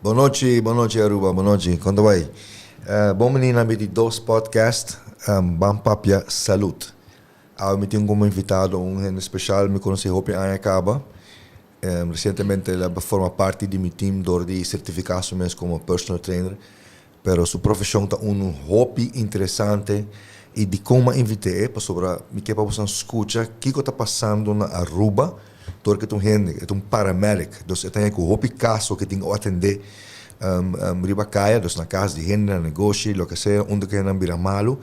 Bon nochi, bon nochi Aruba, bon nochi. Con ta bay? Bon bini na mi di dos podcast, Ban Papia Salud. Awe mi tin como invitado un hende special, mi conoce hopi aña caba. Recientemente el a forma parti di mi team door di certifica su mes como personal trainer. Pero su profesion ta unu hopi interesante y dicon m'a invit'é e pasobra mi ke pa boso scucha kico ta pasando na Aruba dor ke ta un hende, e ta un paramedic, dus e ta hende cu hopi caso ke tin cu atende riba caya, dus na cas di hende, na negoshi, loke sea, unda ke nan bira malu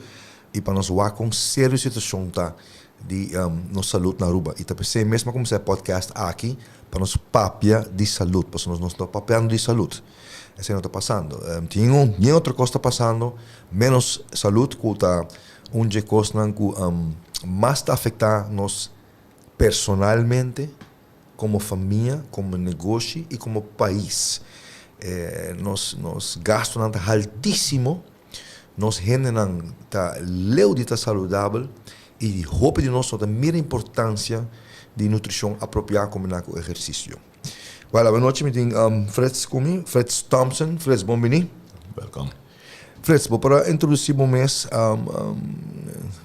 y pa nos wak con serio e situacion ta di nos salud na Aruba. Y ta p'esey mes m'a cuminsa e podcast aki pa nos papia di salud, pasobra nos no ta papiando di salud. Esei no ta pasando. Tin un ni otro kos ta pasando menos salud ku ta un dje kosnan ku mas ta afektá nos personalmente, komo famia, komo negoshi i komo pais. Nos nos gastunan ta haltísimo, nos hendenan ta leu di ta saludabel i hopi di nos no ta mira importansia di nutrishon apropiá kombiná ku ehersisio. Well, awanochi mi tin Frits ku mi, Frits Thompson. Frits, bon bini. Welkom. Frits, bo por a introduci bo mes,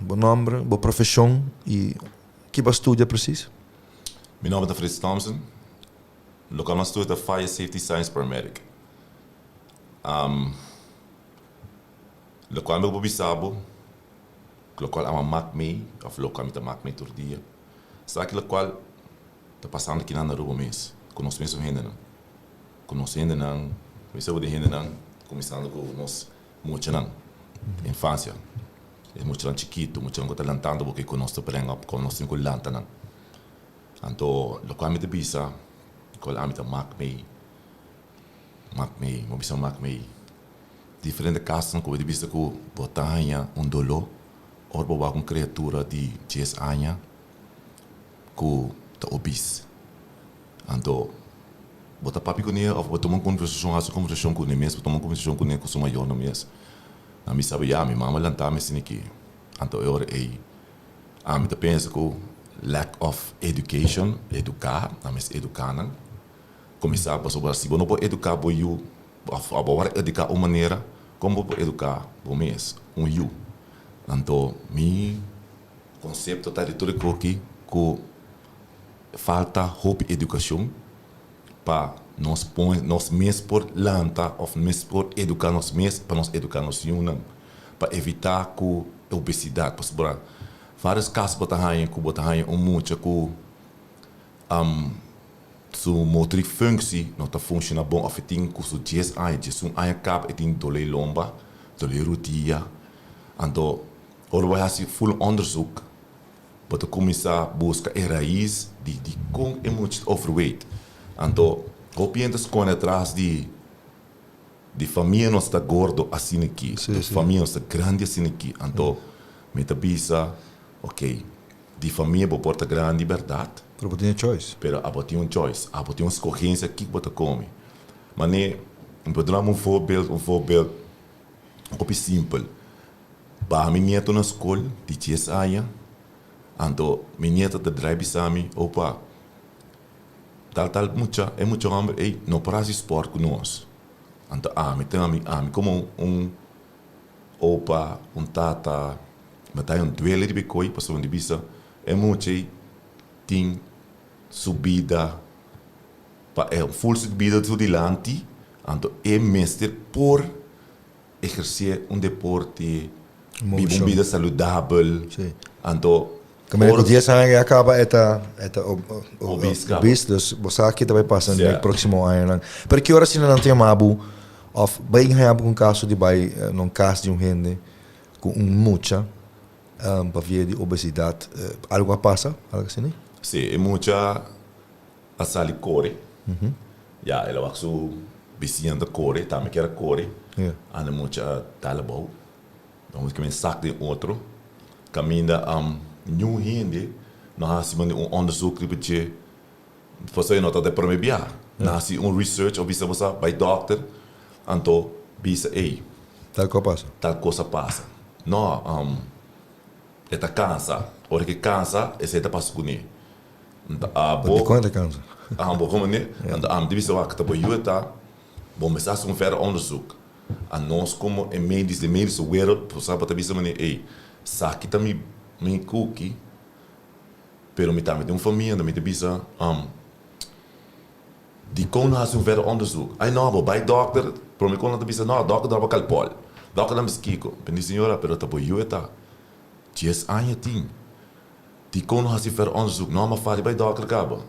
bo nomber, bo profesion y ki bo a studia precies? Mi nomber ta Frits Thompson. Loke mi a studia ta Fire Safety Science Paramedic. Lokual mi por bisa bo, lokual ami a mak mi of lokual mi ta mak mi tur dia, esaki lokual Ta pasando kinan na Aruba mes, ku nos mesun hendenan. Ku nos hendenan, kuminsá ku di hendenan, kuminsando ku nos muchanan, infansia. E muchanan chikitu, muchanan ku ta lantando bo ke ku nos ta bring up, ku nos tin ku lanta nan. Anto lokual mi ta bisa, lokual ami ta mak mei, mak mei, bo bisa mak mei, diferente kasnan ku bo ta bisa ku bo ta haña un doló ora bo wak un kriatura di dies aña, ku ta obis. Anto, bo ta papia kuné òf bo tuma un konversashon, hasi un konversashon kuné mes, bo tuma un konversashon kuné ku su mayornan mes. Nan mi sabi, ya, mi mama lanta mi asina aki. Anto e ora ei, ami ta pensa ku lack of education, eduká, nan mester eduká nan. Kuminsá pasobra si bo no por eduká bo yu òf abo wòrdu eduká un manera, kon bo por eduká bo mes, un yu? Anto mi. Konsepto ta di tur e koki ku falta hopi edukashon pa nos pon nos mes por lanta òf mes por eduká nos mes pa nos eduká nos yunan pa evitá ku obesidat pasobra vários kaso bo ta haña ku bo ta haña un mucha ku su motric functie no ta funshoná bon òf e tin ku su dies aña diesun aña kaba e tin dolé lomba dolé rudia anto Ora bo hasi full onderzoek, bo ta kuminsá buska e rais di dikon e mucha ta overweight. Anto, hopi hende ta skonde atras di di famia nos ta gordo asina aki, di famia nos ta grandi asina aki. Anto, mi ta bisa, ok, di famia bo por ta grandi bèrdat. Pero bo tin e choice. Pero abo tin un choice, abo tin un skohensia kiko bo ta kome. Manera, mi por duna bo un voorbeeld, un voorbeeld hopi simpel. Baha mi nieto na skol di dies aña, anto mi nieto ta drai bisa mi, Opa, tal tal mucha, e mucha hòmber ei no por hasi spòrt ku nos. Anto ami ta ami, ami komo un opa, un tata, mi ta haña un duele riba e koi pasobra mi di bisa e mucha ei tin su bida pa e ful su bida su dilanti, anto e mester por Ehersé un deporte, biba un bida saludabel, anto Kaminda ku dies aña ya kaba e ta e ta obes, dus bo sa ki ta bai pasa den e próksimo añanan. Pero ki ora asina nan ta yama bo òf bai haña bo ku un kaso di bai na un kas di un hende ku un mucha pabia di obesidat, algu a pasa, algu asina? Sí, e mucha a sali kore. Ya, el a wak su bisiñanan ta kore, tambe kier a kore. Anda mucha a dal abou. Nan a keme sak den otro. Kaminda niun hende no a hasi manda un onderzoek riba dje. Pasobra e no ta den prome biaha. Nan a hasi un research of bisa bo sa bai dokter, anto bisa ey. Tal kos a pasa. Tal kos a pasa. No, e ta kansa. Ora ke kansa, esei ta pasa kuné. Nta abo. Dikon e ta kansa? Abo komo ne? Nta ami ta bisa wak ta bo yu e ta. Bo mester hasi un verder onderzoek. Anos komo e medis, de medische wereld, bo sa bo ta bisa manera, ey, saki ta mi mi kuki, pero mi tambe tin un famia, mi ta bisa, Dikon no hasi un verder onderzoek? Ay no, bo bai dokter, prome kon nan ta bisa, no, dokter daba kalpol, dokter nan bisa kiko. Mi di, señora, pero ta bo yu e ta, dies aña tin, dikon no hasi verder onderzoek? No, ma fari bai dokter kaba.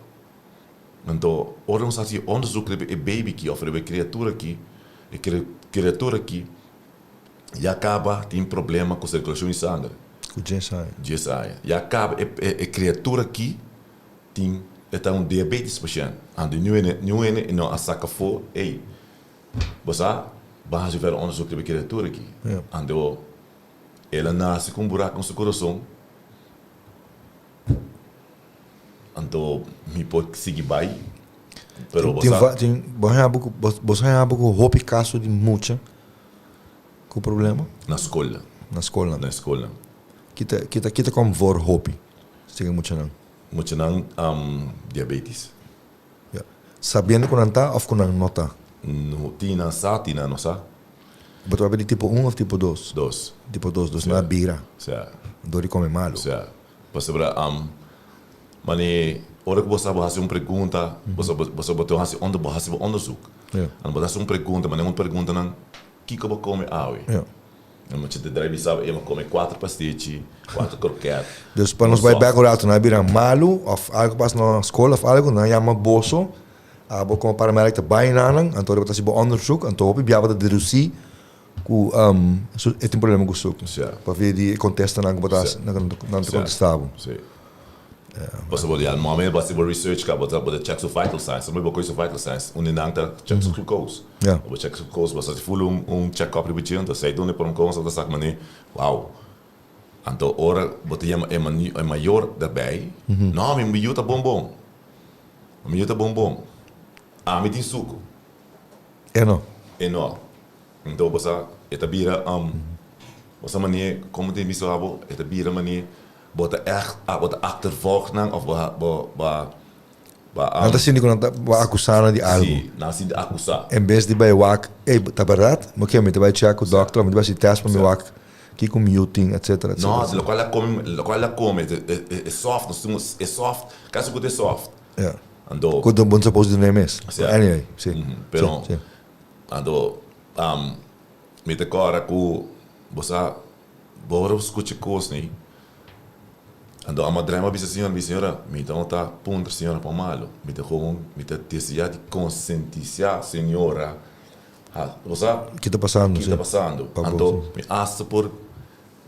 Anto, ora nos hasi onderzoek riba e baby aki of riba e kriatura aki, e kriatura aki ya kaba tin problema ku sirkulashon di sanger. Ku dies aña. Dies aña. Ya kaba e kriatura aki Tin e ta un diabetes pashent. Anto niun hende niun hende no a saka afó, ey, bo sa, ban hasi verder onderzoek riba e kriatura aki. Anto el a nase ku un buraku na su kurason. Anto mi por sigui bai, pero bo sa. Tin, bo haña bo ku, bo sa haña bo ku hopi kaso di mucha ku problema? Na skol. Na skolnan. Na skolnan. Kita kita kita kom voor hopi serka muchanan? Muchanan diabetes. Ya. Sabiendo ku nan ta òf ku nan no ta? No, tin nan sa, tin nan no sa. Bo ta papia di tipo un òf tipo dos? Dos. Tipo dos, dos nan a bira. Sa. Dor di kome malu. Sa. Pasobra mane ora ku bo sa bo hasi un pregunta, bo sa bo sa bo ta hasi bo hasi bo onderzoek. Ya. Anto bo ta hasi un pregunta, mane un preguntanan, kiko bo kome awe? Ya. E mucha ta drai bisa e kome kuater pastechi, kuater kroket. Dus pa nos bai bek un rato, nan a bira malu of algo pasa na skol of algo, nan yama boso, abo komo paramedic ta bai na nan, anto riba ta hasi bo onderzoek, anto hopi bia bo ta dedusi ku e tin problema ku suku. Pabia di e kontestanan ku bo ta hasi, nan ta kontesta bo. Pasobra bo ya momento bo hasi bo research ka bo ta bo ta check su vital signs, bo koe su vital signs, un di nan ta check su glucose. Bo check su glucose, bo sa ful un un check up riba dje, anto esei ta un di prome cosa bo ta sak mane wow. Anto ora bo ta yama e e mayor daarbij, no mi yu ta bon bon, mi yu ta bon bon, ami tin suku. E no. E no. Anto bo sa e ta bira bo sa mane como tin bisa abo e ta bira mane Bo ta ègt a bo ta achtervolg nan òf bo bo bo a bo a. Nan ta sinti ku nan ta bo a akusá nan di algu. Sí, nan a sinti akusá. En bes di bai wak, ey, ta bèrdat? Mi ke mi ta bai chèk ku dòkter òf mi ta bai hasi tèst pa mi wak kiko mi yu tin, etsetera, etsetera. No, lokual a kome, lokual a kome e sòft, nos tin e sòft, kasi ku ta e sòft. Ya. Anto. Ku bo no suppose dun'é mes. Sí. Anyway, sí. Pero, anto, mi ta kòrda ku bo sa. Bo ora bo skucha kos nei. Anto ama drema bisa señora, mi señora, mi ta no ta puntra señora pa malo. Mi ta gewoon, mi ta desea di consentisia señora. Ha, bo sa? Ki ta pasando, Ki ta pasando. Anto mi hasta por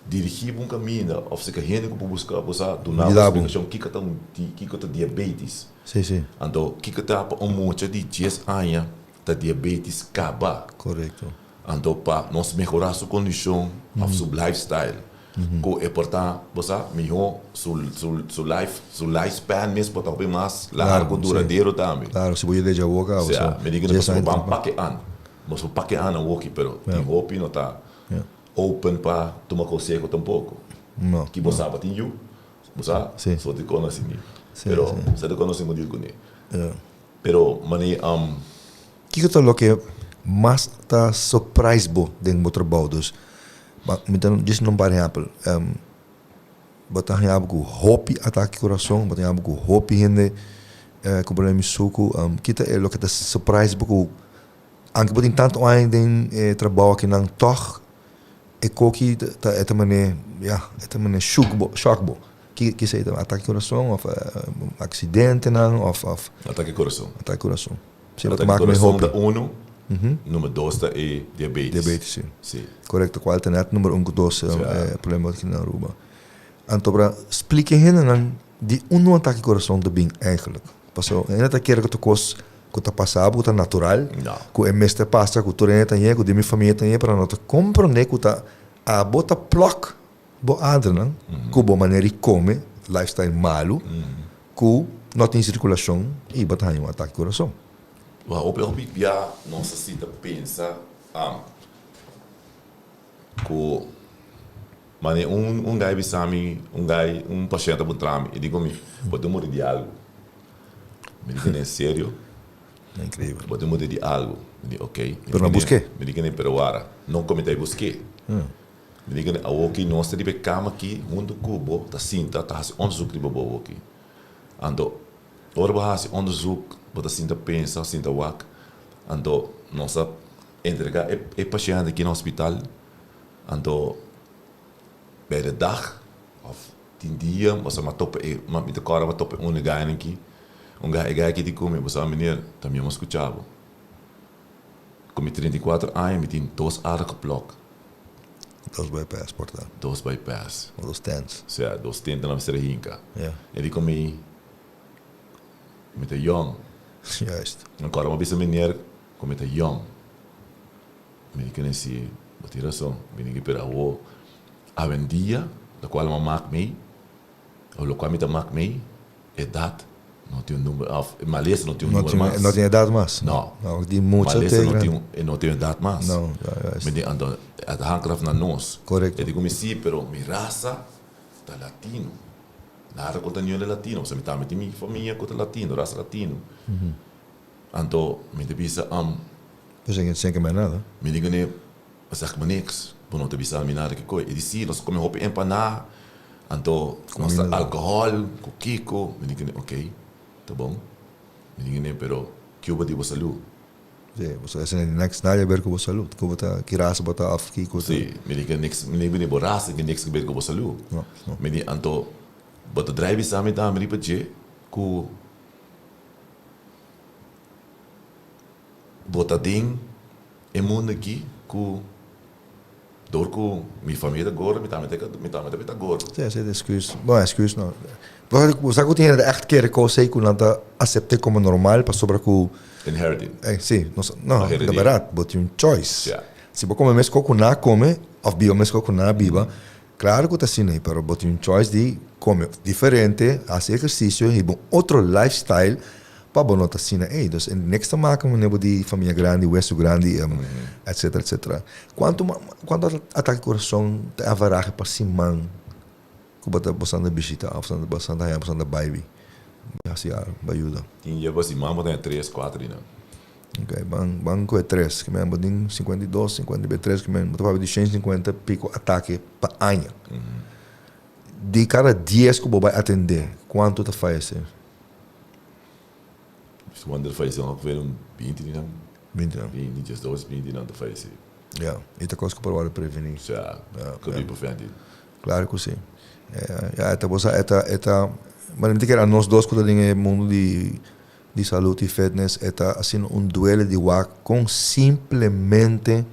dirigi bo un kaminda of si ka hende ku por buska, bo sa, duna bo splikashon kiko ta un, kiko ta diabetes. Si, si. Anto kiko ta pa un mucha di dies aña ta diabetes kaba. Korekto. Anto pa nos mehorá su kondishon òf su lifestyle ku e por ta, bo sa, mihó su su life su lifespan mes por ta hopi mas largu, duradero tambe. Klaro, si bo yega dje awo kaba, so mi di ku nos por ban pake an, nos por pake an awoki, pero tin hopi no ta open pa tuma konseho tampoko. Ki bo sa bo tin yu, bo sa, so di konosí mi, pero sa di konosí mi di kuné. Pero mane. Kiko ta loke mas ta surprise bo den bo trabou? Dus, mi ta djis un par ehèmpel. Bo ta haña bo ku hopi atake kurason, bo ta haña bo ku hopi hende ku problema di suku. Ki ta e loke ta surprise bo ku anke bo tin tantu aña den e trabou akinan tòg e koki ta e ta mane ya e ta mane shuk bo shòk bo. Ki ki esei ta atake kurason òf aksidentenan òf òf. Atake kurason. Atake kurason. Si bo ta mak mi hopi. Ta uno, number dos ta e diabetes. Diabetes, si. Si. Korekto, kual ta net number un ku dos e problema aki na Aruba. Anto pra splika e hendenan di unda un atake kurason ta bin eigenlijk. Pasobra hende ta kere ku ta kos ku ta pasa bo, ku ta natural, ku e mester pasa, ku tur hende ta ñe, ku di mi famia ta ñe, pero nan no ta komprende ku ta abo ta plòk Bo adernan ku bo manera di kome, lifestyle malu, ku no tin sirkulashon i bo ta haña un atake kurason. Wou, hopi hopi bia nos a sinta pensa ku mane un un guy bisa mi, un guy, un pashènt a puntra mi, e di ku mi, bo ta muri di algu? Mi di ku ne, serio? Inkreibel. Bo ta muri di algu? Mi di ok. Pero no busk'é. Mi di kende pero wara, no ku mi ta busk'é. Mi di kende awoki nos ta riba e kama aki huntu ku bo ta sinta ta hasi onderzoek riba bo awoki. Anto ora bo hasi onderzoek bo ta sinta pensa, sinta wak, anto nos a entrega e pashènt aki na hospital, anto bij de dag of tin dia bo sa topa e, mi ta kòrda bo topa e un guy aki, un guy e guy aki di ku mi, bo sa meneer ta mi a skucha bo. Ku mi 34 aña mi tin dos ader geblok. Dos bypass por ta. Dos bypass. O dos stents. Sea, dos stent nan mester a hinka. Ja. E di ku mi, mi ta yong. Juist. Mi kòrda mi a bisa meneer ku mi ta yong. Mi di kende si, bo tin rason. Mi di pero awo, awendia, lokual mi a mak mi, o lokual mi ta mak mi, edat no tin un number, òf malesa no tin un number mas. No tin edat mas. No. No, di mucha Malesa te no grandi. tin un, no tin edat mas. No, ja, juist. Mi di anto, het hangt eraf na nos. Korekto. E di ku mi si, pero mi rasa ta latino. Nada kontra niun di latino, pasobra mi tambe tin mi famia ku ta latino, rasa latino. Anto mi ta bisa, Pues e sin keme nada. Mi di kuné, Zeg me niks, bo no ta bisa mi nada kiko. E di si, nos a kome hopi empaná, anto nos ta alkohòl ku kiko. Mi di kuné, ok, ta bon. Mi di kuné, pero kiko bo di bo salú? Si, bo sa esei niks nada haber ku bo salú. Ku bo ta, ki rasa bo ta òf kiko ta. Si, mi di niks, mi di bo rasa tin niks haber ku bo salú. No, no. Mi di, anto bo ta drai bisa mi tambe riba dje ku. Bo ta den e mundo aki ku dor ku mi famia ta gordo, mi tambe ta mi tambe ta gordo. Sí, esei ta excuse. Bon, excuse no. Bo sa ku tin hende ta ègt kere kos ei ku nan ta asept'é komo normal pasobra ku. Inherited. Sí, no, no, di bèrdat, bo tin un choice. Ya. Si bo kome mes kos ku nan a kome òf biba mes kos ku nan a biba, klaro ku ta asina ei, pero bo tin un choice di kome diferente, hasi ehersisio, hiba un otro lifestyle Pa bo no ta asina ey. Dus e niks ta maka manera bo di famia grandi, wesu grandi, etcetera, etcetera. Cuanto cuanto atake corazon ta averahe pa siman cu bo ta bo sa anda bishita of bo sa anda haña bo sa anda bai bi hasi algo pa yuda? Tin dia pa siman bo ta haña tres, cuatro di nan. Ok, ban ban cu e tres. Ke men bo tin 52, 53, ke men bo ta papia di 150 pico atake pa aña. Di cada dies cu bo bai atende, cuanto ta fayece? Wonder falleció ongeveer un 20 di nan. 20 nan. 20, 12, 20 nan ta fallecí. Ja, y ta cos cu por worde prevení. Ja, could be prevented. Claro cu si. Ja, e ta bo sa, e ta, e ta, ma mi ta kere a nos dos cu ta den e mundo di, di salud y fitness, e ta asina un duele di wak con simplemente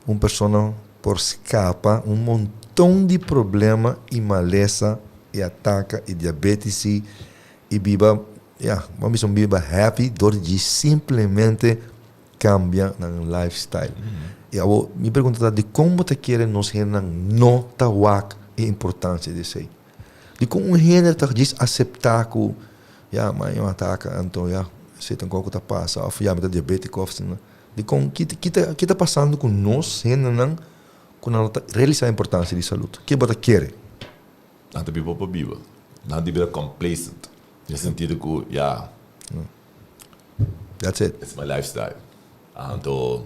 un persona por scapa un monton di problema y malesa y ataka y diabetes y Y biba, ya, bo a bisa un biba happy dor di simplemente cambia nan lifestyle. Y awo mi pregunta ta dicon bo ta kere nos hendenan no ta wak e importancia di esey? Dicon un hende ta djis acepta cu ya ma e ataka anto ya esey ta un cosa cu ta pasa of ya mi ta diabetico of asina. Dicon ki ta ki ta pasando cu nos hendenan cu nan no ta realisa e importancia di salud? Ke bo ta kere? Nan ta biba pa biba. Nan ta bira complacent. Den sentido ku ya. That's it. It's my lifestyle. Anto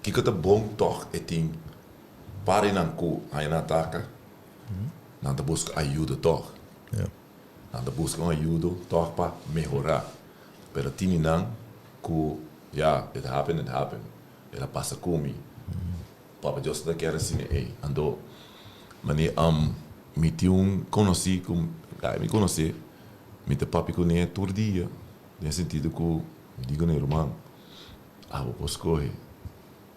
kiko ta bon tòg e tin parinan ku haña nan ataka, nan ta buska ayuda tòg. Nan ta buska un ayudo tòg pa mehorá. Pero tin nan ku ya, it happen, it happen. El a pasa ku mi. Papa Dios ta kier asina ei. Anto mane mi tin un konosí ku mi konosé, mi ta papia kuné tur dia den sentido ku mi di kuné, Ruman, abo por skohe.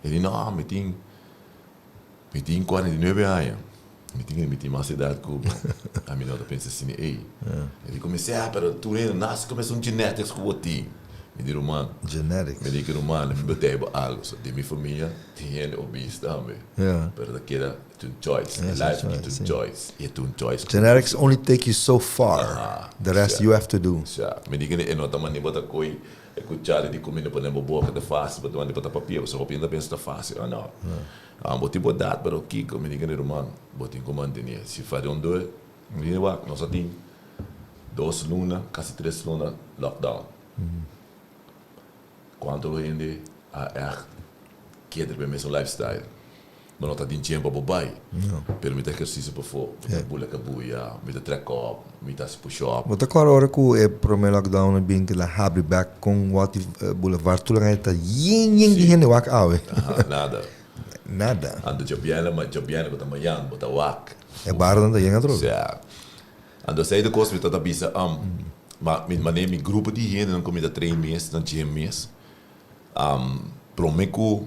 E di, No, mi tin mi tin 49 aña, mi tin mi tin mas edat ku bo. Ami no ta pensa asina ei. E di kuminsá, pero tur hende nase ku mesun genetics ku bo tin. Mi di ruman. Genetics. Mi di ki ruman, mi betei bo algo. So den mi famia tin hende obese tambe. Pero ta keda, e ta un choice. E life aki ta un choice. I e ta un choice. Genetics only take you so far. The rest you have to do. Sa. Mi di kende e no ta mandi bo ta koy e kuchara di kuminda pone bo boka ta fácil, bo ta mandi bo ta papia. Pasobra hopi hende ta pensa ta fácil. Oh no. Bo tin bo dat, pero kiko? Mi di kende ruman, bo tin ku mantene. Si fari un due, mi di wak, nos a tin dos luna, kasi tres luna lockdown. Cuanto hende a echt keda riba e mesun lifestyle? Bo no ta tin tiempo pa bo bai, pero mi ta ehercicio pafó, mi ta bula cabuya, mi ta trek op, mi ta haci push up. Bo ta corda ora cu e prome lockdown a bin kila habri bek con wak di boulevard tur laga ta yen yen di hende wak awe. Aha, nada. Nada. Anto djabièrnè ma djabièrnè ku ta mañan bo ta wak. E barnan ta yen atrobe. Sea. Anto esei ta kos mi ta ta bisa ma mi manera mi grupo di hendenan ku mi ta train mes nan gym mes prome ku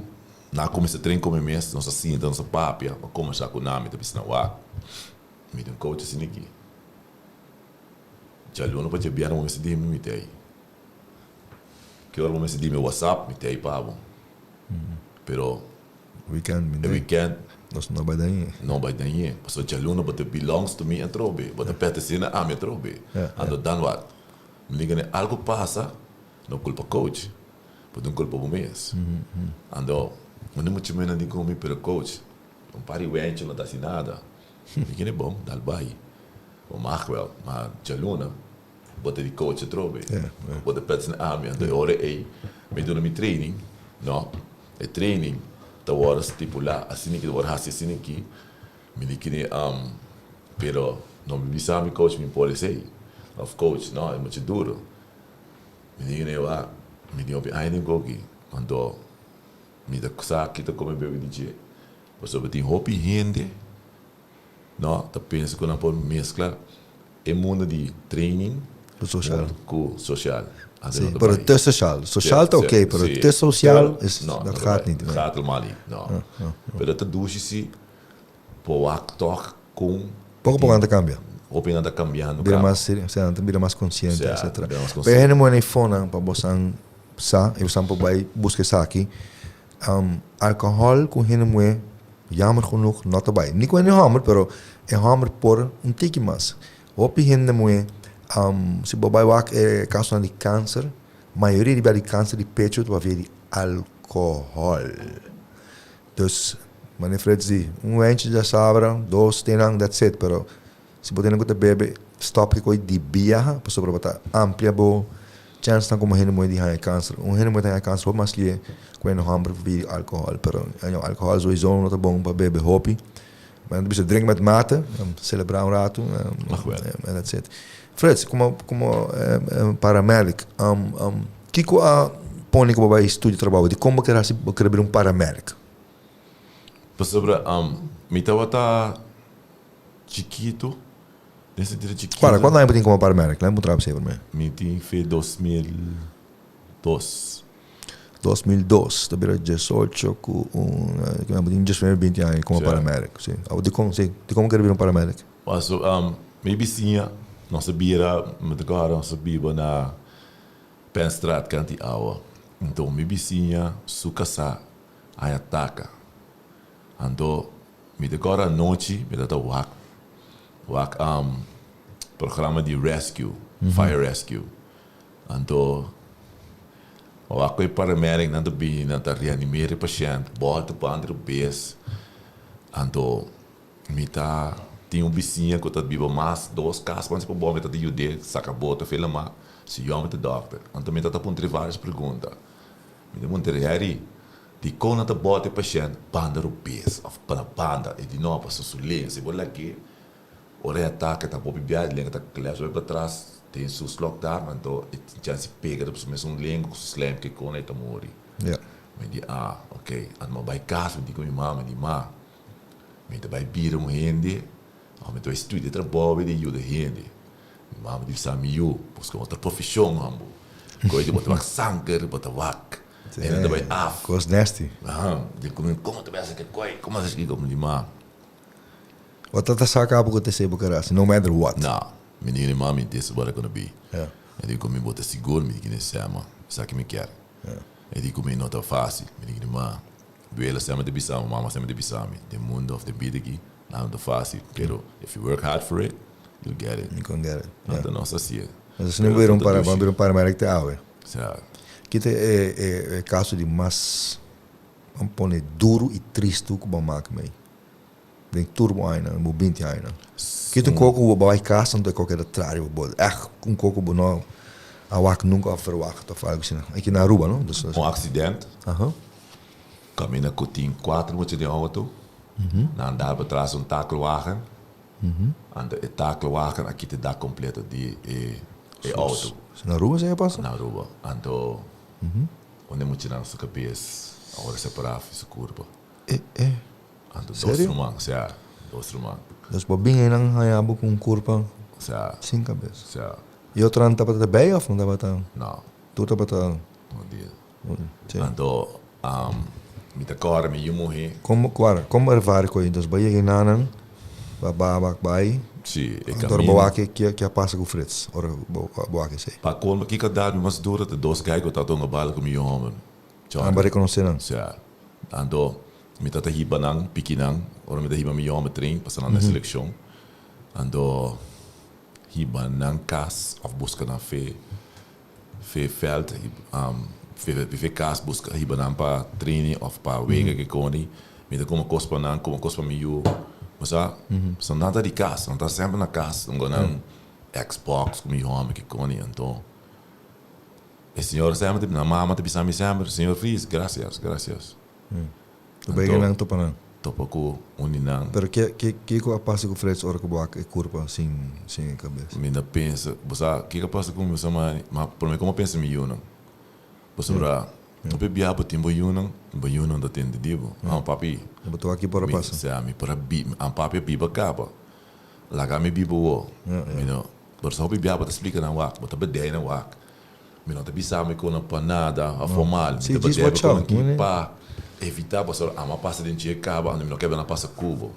nan a kuminsá train ku mi mes nos a sinta nos a papia a kombersá ku nan mi ta bisa nan wak mi tin un coach asina aki djaluna pa djabièrnè bo mester di mi mi ta ei ki ora bo mester di mi whatsapp mi ta ei pa bo. Pero Weekend mi e weekend nos no bai dañ'é. No bai dañ'é. Pasobra djaluna bo ta belongs to mi atrobe. Bo ta pertenesé na ami atrobe. Anto dan wat? Mi di kende algo pasa, no kulpa coach. Bo tin kulpa bo mes. Anto un di mucha menen di ku mi, pero coach, un par di wenchi no ta hasi nada. Mi di kende bon, dal bai. Bo mag wel, ma djaluna Bo ta di coach atrobe. Bo ta pets na ami. Anto e ora ei mi duna mi training, no. E training ta wòrdu stipulá asina ki ta wòrdu hasi asina ki. Mi di kine pero no mi bisa mi coach mi por esei. Of coach, no, e mucha duro. Mi di kine wak, mi tin hopi aña den koki. Anto mi ta sa ki ta kome bebe di dje. Pasobra tin hopi hende. No, ta pensa ku nan por meskla e mundo di training Ku sosial. ku sosial. Anto Sí, no ta pero bai. te sosial. Sosial ta Sí, oké, pero sí. te sosial Te is, no, dat no ta gaat bai. niet. Nee. Gaat helemaal niet, no. Pero ta dushi si por wak tòg kon Poko poko nan ta kambia. hopi nan ta kambiando Bira kaba. mas serio, osea nan ta bira mas konsiente, Sea, etcetera. bira mas Pero e konsiente. hende muhé na e fonan pa bosan sa i bosan por bai buska esaki. Alcohol cu hende muhe jammer genoeg no ta bay. Ni cu hende homber pero e homber por un tiki mas. Hopi hende muhe si bo bay wak e casonan di cancer mayoria di bia di cancer di pecho ta pabia di alcohol. Dus mane Frits di un wentje dja sabra dos tenan that's it pero Si bo tene ku ta bebe, stòp ki koi di biaha pasobra bo ta amplia bo chènsnan komo hende muhé di haña kanser. Un hende muhé ta haña kanser hopi mas lié ku hende hòmber pabia di alkohòl. Pero alkohòl souiso no ta bon pa bebe hopi. Ma nan ta bisa drink met mate, selebrá un ratu en that's it. Frits, komo komo paramedic, kiko a pone ku bo bai studia trabou? Dikon bo ker hasi bo ker bira un paramedic? Pasobra mi tabata Chikitu, den sentido chikitu. Para, kuantu aña bo tin komo paramedic? Lèm puntra bo esei promé. Mi tin fe 2002. 2002, ta bira diesocho ku un, bo tin diesnuebe, binti aña komo paramedic, si. Abo dikon, si, dikon bo kere bira un paramedic? Paso, mi bisiña, nos a bira, mi ta kòrda nos a biba na Penstraat kant di awa. Nton mi bisiña su kasá haña taka. Anto Mi ta kòrda anochi mi ta wak wak programa di rescue, fire rescue. Anto wak ku e paramedic nan ta bini nan ta reanimera e pashènt, bòlta banda robes. Anto mi ta tin un bisiña ku ta biba mas dos kas mas pabou mi ta ta yud'é saka bota fe lamá, su yòmber ta dòkter. Anto mi ta ta puntr'é vários pregunta. Mi ta puntr'é, Harry, Dikon nan ta bòta e pashènt banda robes òf pa na banda? E di no, pasobra su lenga, si bo lag'é ora e ataka ta hopi biaha, e lenga ta klèp bai patras den su slokdarm, anto e tin chèns di pega riba su mesun lenga ku su slijm ke kona e ta muri. Mi di, ah, ok. Anto mi a bai kas, mi di ku mi mama, mi di, Ma, mi ta bai bira un hende òf mi ta bai studia trabou di yuda hende. Mi mama di bisa mi, Yu, buska otro profeshon, hambu. Koe di bo ta wak sanker, bo ta wak. E nan ta bai af. Kos nasty. Aha. Di ku komo ta besa ke koi, komo ta ski komo di ma. Bo ta ta sa kaba ku ta esei bo kere hasi, no matter what. No. Mi di kende mami, this is what I gonna be. Ja. E di ku mi bo ta sigur? Mi di kende sè ma, esaki mi kier. Ja. E di ku mi no ta fasil. Mi di kende ma, wela semper ta bisa mi, mama semper ta bisa mi, den mundo of den bida aki, nada no ta fasil, pero if you work hard for it, you'll get it. You gonna get it. Ja. Anto nos a hasié. Nos a hasi bira un para, bira un paramedic te awe. Sa. Ki ta e kaso di mas, ban pone duru i tristu ku bo a mak mei den tur bo añanan, bo binti añanan? Ki ta un koko ku bo bai kas anto e koko keda tra riba bo? Ègt un koko ku bo no a wak nunca of verwacht of algo asina. Aki na Aruba, no? Dus, Un accident. Caminda cu tin cuatro mucha den auto. Nan dal patras un takelwagen. Anto e takelwagen a kita e dak completo di e e auto. Na Aruba esei a pasa? Na Aruba. Anto un di muchanan su cabes a worde separa for su curpa. E e. Anto dos ruman, sea, dos ruman. Dus bo bin einan haña bo ku un kurpa sin kabes. Sea. E otronan tabata bei òf no tabata? No. Tur tabata. No dia. Anto mi ta kòrda mi yu muhé. Kon kuara, kon bo ervaar ku ei? Dus bo yega einanan, bo a baba bai. Si, e Anto ora bo wak ke ke a pasa ku Frits, ora bo wak esei. Pa kolmo kiko a dal mi mas duro ta dos gai ku tabata hunga bala ku mi yu hòmber. Nan bo rekonosé nan? Sea. Anto mi tata hiba nan, piki nan, ora mi ta hiba mi yòmber train pasa nan na selekshon. Anto hiba nan kas òf buska nan fe fe vèlt, fe kas buska hiba nan pa training òf pa wega ke koni. Mi ta kome kos pa nan, kome kos pa mi yu. Bo sa, pasobra nan ta di kas, nan ta semper na kas, nan nan Xbox ku mi yòmber ke koni. Anto E señora semper ta, nan mama ta bisa mi semper, Señor Vries, gracias, gracias. Tu bay ke nan topa nan? Topa ku un di nan. Pero ke, ke, kiko a pasa ku Frits ora ku bo wak e kurpa sin, sin e kabes? Mi ta pensa, bo sa kiko a pasa ku mi, bo sa ma, ma prome komo a pensa mi yunan. Pasobra hopi bia bo tin bo yunan, bo yunan ta tende di bo. Ah, papi. Bo ta wak ki por a pasa? Sea, mi por a bi, ah, papi a biba kaba. Laga mi biba wou. Mi no, Por eso hopi bia bo ta splika nan wak, bo ta bedei nan wak. Mi no ta bisa mi ku nan pa nada of pa mal. Mi ta bedei bo ku nan ki pa evita pasobra amo a pasa den dje kaba anto mi no kebe nan pasa ku bo.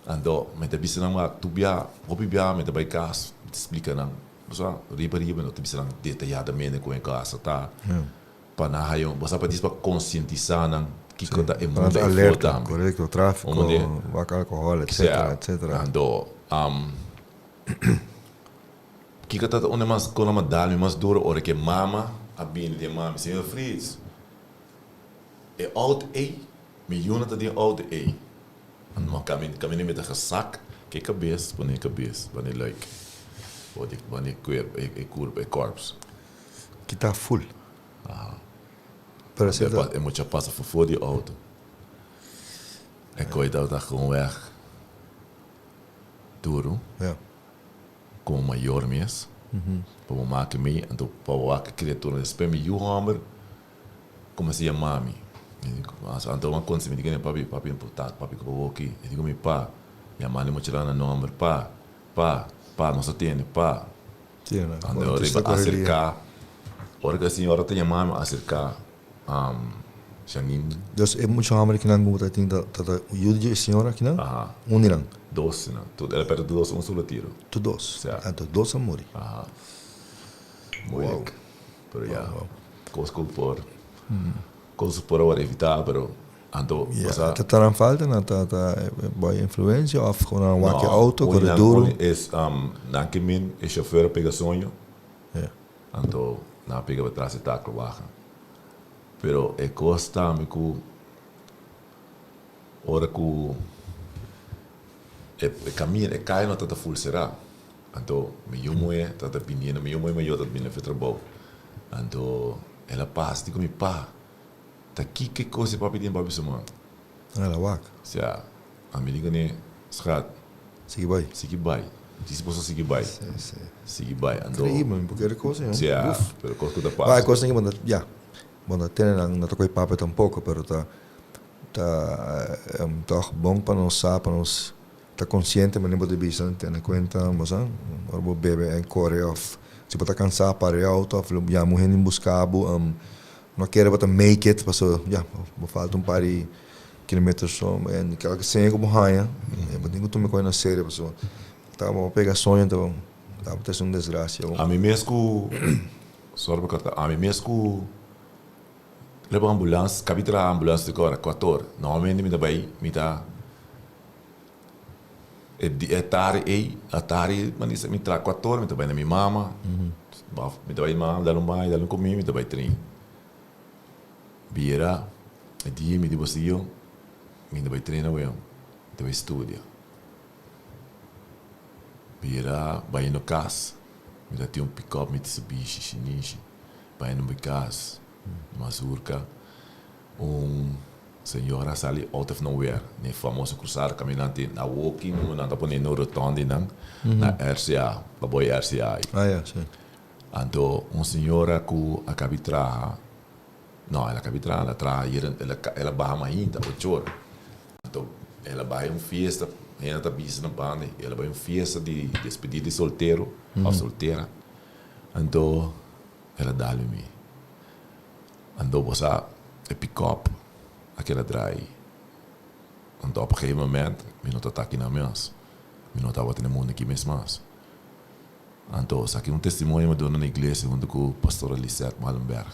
Anto mi ta bisa nan wak tur bia, hopi bia mi ta bai kas mi ta splika nan. Bo sa riba riba mi no ta bisa nan detayadamente kon e kasa ta pa nan haya un, bo sa pa dis pa konsientisa nan kiko ta e mundo ei for tambe. Anto. Kiko ta unda mas kona ma dal mi mas duro ora ke mama a bini den mami, Señor Fritz, e auto ei, mi yuna ta den auto ei. Ma kaminda mi ta gesak ke kabes pone e kabes banda e luik banda e kuerpo e kurpo e korps. Kita ful. Pero si ta. E mucha pasa for di auto. E koi tabata gewoon weg. Duru. Ja. Komo mayor mes. Pa bo maki mi, anto pa bo wak e kriatura. Despues mi yu hòmber kuminsá yama mi. Anto mi a konta mi di kende, papi, papi ta papi ku bo aki. E di ku mi, pa, yama mi muchanan na nòmber, pa, pa, pa, nos a tende, pa. Anto riba aserká, ora ku e señora ta yama mi, aserká. Janine. Dus e mucha homber kinan ku bo ta tin ta ta yu di e señora kinan? Aha. Un di nan? Dos di nan. Tur el a perde tur dos un solo tiro. Tur dos? Sa. Anto dos a muri. Aha. Moeilijk. Pero ya. Kos ku por kos ku por a wòrdu evitá pero anto Ya. bo sa. Ta ta nan falta nan ta ta boy influencia òf ku nan wak e auto kore duru? No, es nan ke min e chauffeur a pega soño. Ya. Anto nan a pega pa tras e takel wagen. Pero e kos tambe ku ora ku e kaminda, e kaya no tabata ful será. Anto mi yu muhé tabata biniendo, mi yu muhé mayor tabata biniendo for trabou. Anto el a pasa di ku mi, Pa, ta kiko e kos di papi tin papi su man? El a wak. Sea, ami di kuné, Schat. Sigui bai. Sigui bai. Djis boso sigui bai. Sí, sí. Sigui bai. Anto. Increíbel, porque e cos ei, Ja, uf. pero cos cu ta pasa. Ba, e cosnan ki bo ta, ja, bo ta tene nan, no ta coge papia tampoco, pero ta, ta toch bon pa nos sa, pa nos ta consciente manera bo ta bisa, tene cuenta, bo sa, ora bo bebe en core of si bo ta cansa para e auto of yama un hende busca bo, no kere bo ta make it, pasobra, ja, bo falta un par di Kilometer so en kelke seña ku bo haña bo tin ku tuma e kos na serio pasobra ta bo pega soño anto ta bo ta hasi un desgrasia. Ami mes ku sorry pa korta ami mes ku leba ambulans kabi traha ambulans di kora kuator normalmente mi ta bai mi ta e tardi ei a tardi mi traha kuator mi ta bai na mi mama mi ta bai mama dal un baño dal un comida mi ta bai train. Bira e dia mi di bosillo, mi ta bai trena wea, mi ta bai studia. Bira bai no cas. Mi ta tin un pick-up Mitsubishi shinishi pa hende bay cas Mazurka. Un señora sali out of nowhere na e famoso cruzada caminante na woki nan ta pone no rotonde nan na RCA pa boy RCA. Ah ya, si. Anto un señora cu a cabi traha, no el a cabi traha, el a traha ayer, el a baha mainta ocho ora. Anto el a bai un fiesta, hende ta bisa na banda, el a bai un fiesta di despedida di soltero of soltera. Anto el a dal mi. Anto bo sa e pick-up a keda draai. Anto op een gegeven moment mi no ta aki nan mes. Mi no tabata na e mundo aki mes mas. Anto esaki un testimonio mi a duna na iglesia hunto ku pastora Lisette Malenberg.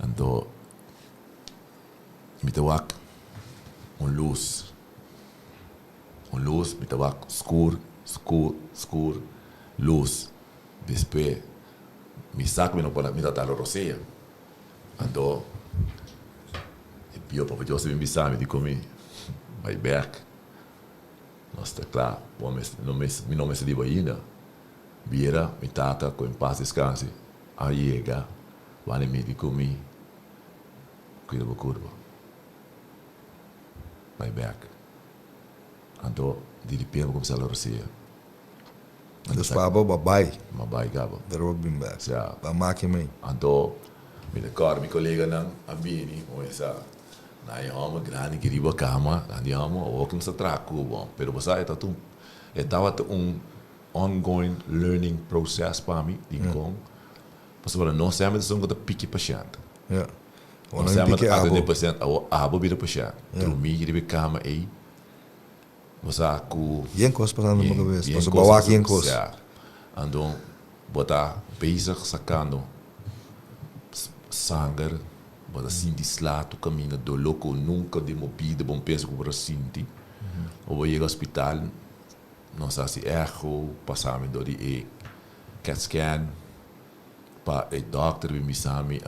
Anto mi ta wak un lus, un lus, mi ta wak skur, skur, skur, lus. Despues mi sa ku mi no por, mi ta tala rosea. Anto e pio Papa Dios a bin bisa mi di ku mi bai bek. Nos ta kla, bo mester, no mester, mi no mester di bo ainda. Bira mi tata ku en pas deskanse a yega wani mi di ku mi kuida bo kurpa. Bai bek. Anto di ripente bo kuminsá lorosea. Dus pa bo ba bai. Ma bai kaba. Pero bo bin bek. Sa. Ba maki mei. Anto mi ta kòrda mi koleganan a bini, kuminsá. Na e hòmber grandi ki riba kama, nan di hòmber, awor ki nos ta traha ku bo. Pero bo sa e tabata un, e tabata un ongoing learning process pa mi, dikon? Pasobra nos semper ta esun ku ta piki pashènt. Ja. Nos semper ta atendé pashènt, awor abo bira pashènt. Drumí riba e kama ei, bo sa ku. Yen kos pasando na bo kabes, pasobra bo a wak yen kos. Ja. Anto bo ta bezig sakando sanger. Bo ta sinti sla tur kaminda, doló ku nunka den bo bida bo pensa ku bo ta sinti. Ora bo yega hospital, nos hasi echo, pasa mi dor di e cat scan pa e dòkter bin bisa mi,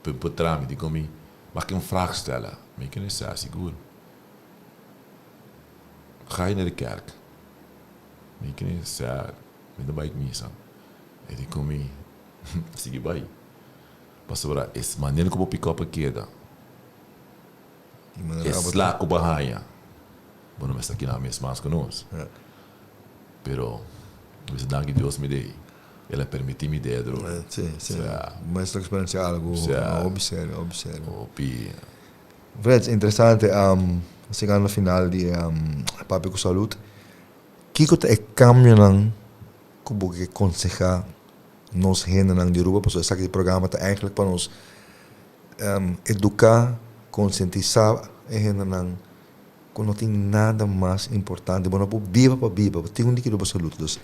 puntra mi, dikon mi mag un vraag stellen? Mi kende sa sigur. Ga je naar de kerk? Mi kende sa, mi ta bai misa. E dikon mi sigui bai. Pasobra e manera ku bo pick-up a keda, e sla ku bo a haña, bo no mester kina mes mas ku nos. Pero mi bisa danki Dios mi dei, el a permití mi dei adro. Sí, sí. Bo mester eksperensiá algu hopi serio, hopi serio. Hopi. Freds, interesante. Nos yegando na final di e Papia ku Salud. Kiko ta e kambionan ku bo ke konsehá nos hendenan di Aruba, pasobra esaki di programa ta eigenlijk pa nos educa, concientisa e hendenan cu no tin nada mas importante, bo no por biba pa biba, bo tin un di keda bo salud. Dus,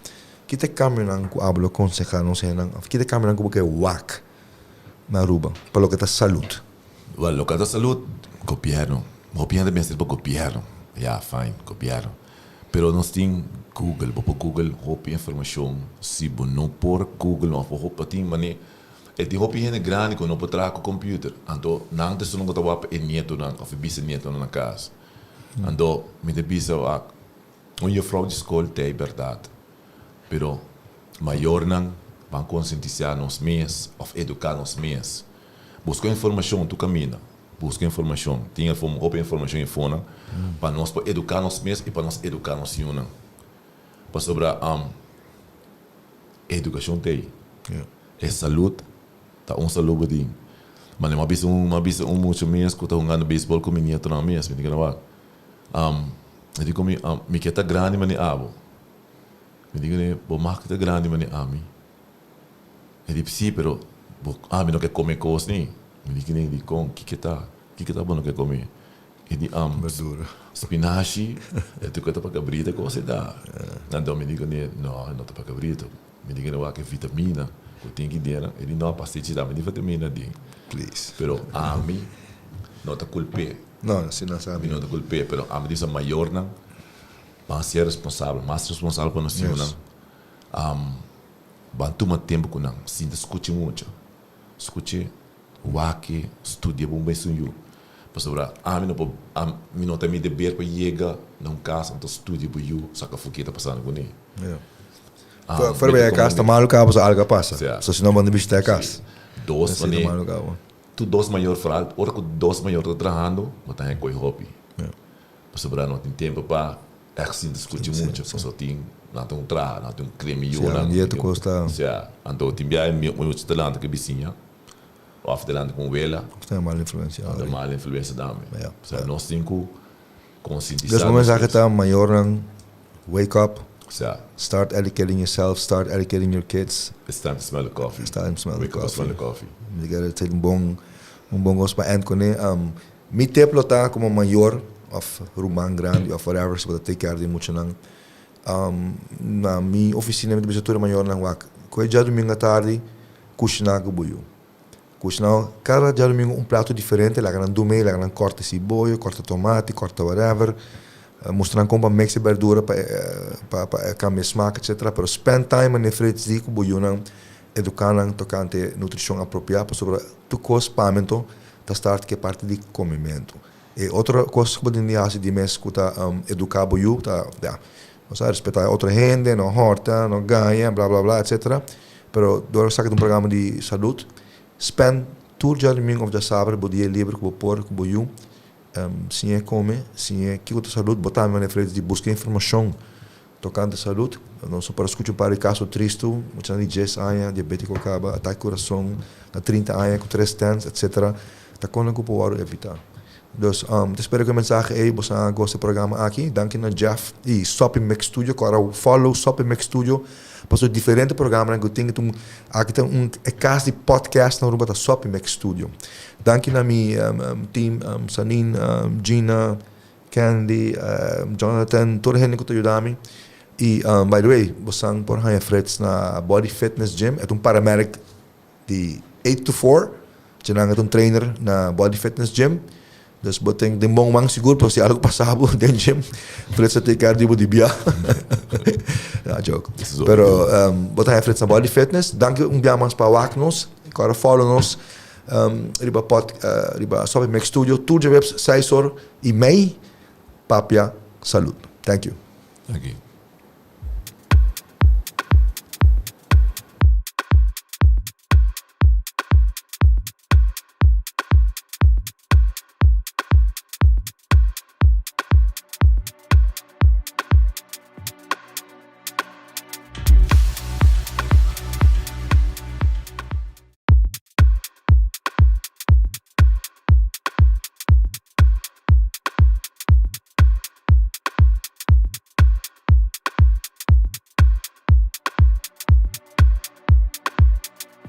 ki ta e cambionan cu abo lo conseha nos hendenan of ki ta e cambionan cu bo ke wak na Aruba pa loke ta salud? Well, loke ta salud, gobierno. Hopi hende mester pa gobierno. Ya, fine, gobierno. Pero nos tin Google, bo por Google hopi informacion, si bo no por Google no por hopi tin mane e tin hopi hende grandi cu no por traha cu computer, anto nan ta esun cu ta wak pa e nietonan of e bisnietonan na cas. Anto mi ta bisa wak un juffrouw di scol ta e berdad, pero mayornan ban concientisa nos mes of educa nos mes, busca informacion tur caminda. Buska informashon. Tin hopi informashon efonan pa nos por eduká nos mes i pa nos eduká nos yunan. Pasobra edukashon ta ei. E salud ta un salud bo tin. Mane mi a bisa un mi a bisa un mucha mes ku ta hungando beisbòl ku mi nietonan mes. Mi tin ku wak. Mi di ku mi, mi ke ta grandi mane abo. Mi di ku bo mag ta grandi mane ami. E di, Sí, pero bo ami no ke come cos ni. Mi di, Kine? Di con? Kiko ta? Kiko ta bo no ke come? E di, Berdura. Spinashi. E di, Cu ta pa cabrito cos e ta. Anto mi di cune, No, no ta pa cabrito. Mi di cune, Wak e vitamina cu tin ki dena. E di, No, pastichi tambe tin vitamina di. Please. Pero ami no ta culp'é. No, si no sa. Mi no ta culp'é, pero ami di sa mayornan ban ser responsabel, mas responsabel pa nos yunan. Ban tuma tempu ku nan, sinta skucha mucha. Skuch'é, wak-e, studia bon bon esun yu. Pasobra ami no por, mi no ta mi deber pa yega na un kas anto studia bo yu, saka afó ke ta pasando kuné. Ya. Fuera bay a cas ta malo caba pasobra algo a pasa. So si no bo no bishita e cas. Dos mane tur dos mayor vooral ora cu dos mayor ta trahando bo ta haña coy hopi. Pasobra no tin tempo pa echt sinta scucha mucho pasobra tin nan ta un traha nan ta un crema yunan. Sea anto tin biaha mi mucha ta lanta cu e bisiña of ta lanta cu un wela. Ta mal influencia. Ta mal influencia tambe. Osea nos tin cu concientisa. Dus bo mensahe ta mayornan wake up. Start educating yourself, start educating your kids. It's time to smell the coffee. It's time to smell the Wake up and smell the coffee. Mi kere ta un bon un bon kos pa end kuné. Mi tip lo ta komo mayor òf ruman grandi òf whatever si bo ta take care di muchanan na mi ofisina mi ta bisa tur e mayornan wak koe djadumingu atardi kushiná ku bo yu. Kushiná kada djadumingu un plato diferente, laga nan dum'é, laga nan kòrta siboyo, kòrta tomati, kòrta whatever. Mustra nan kon pa mix e berdura pa pa pa e kambia smak etcetera. Pero spend time manera Frits di ku bo yunan eduká nan tokante nutrishon apropiá pasobra tur kos pa mi anto ta start ku e parti di komementu. E otro kos ku bo tin di hasi di mes ku ta eduká bo yu ta ya bo sa respetá e otro hende, no hòrta, no gaña, bla bla bla etcetera. Pero dor esaki ta un programa di salud, spend tur djadumingu of djasabra bo dia liber ku bo por ku bo yu, siñ'é kome, siñ'é kiko ta salud, bo tambe manera frente di buska informashon tokante salud. Nos a por a skucha un par di kaso tristu, muchanan di djes aña diabetiko kaba, atake kurason na trinta aña ku tres stents etcetera, ta kon ku por wòrdu evitá. Dus ta spera ku e mensahe ei boso a gosta e programa aki. Danki na Jeff i Soppy Mix Studio ku ora follow Soppy Mix Studio pasobra diferente programanan ku tin. Aki ta un e kas di podcast na Aruba ta Soppy Mix Studio. Danki na mi team Sanin, Gina, Candy, Jonathan, tur e hende ku ta yuda mi. I by the way bosan por haña Frits na Body Fitness Gym. E ta un paramedic Di eight to four, dje nan ta un trainer na Body Fitness Gym. Dus bo tin den bon man sigur, pero si algo pasa bo den gym, Frits ta take care di bo di bia. No, joke. Pero bo ta haña Frits na Body Fitness. Danki un bia mas pa wak nos. Kòrda follow nos riba pod, riba Sopi Mix Studio tur djaweps seis or i mei. Papia Salud. Thank you. Danki.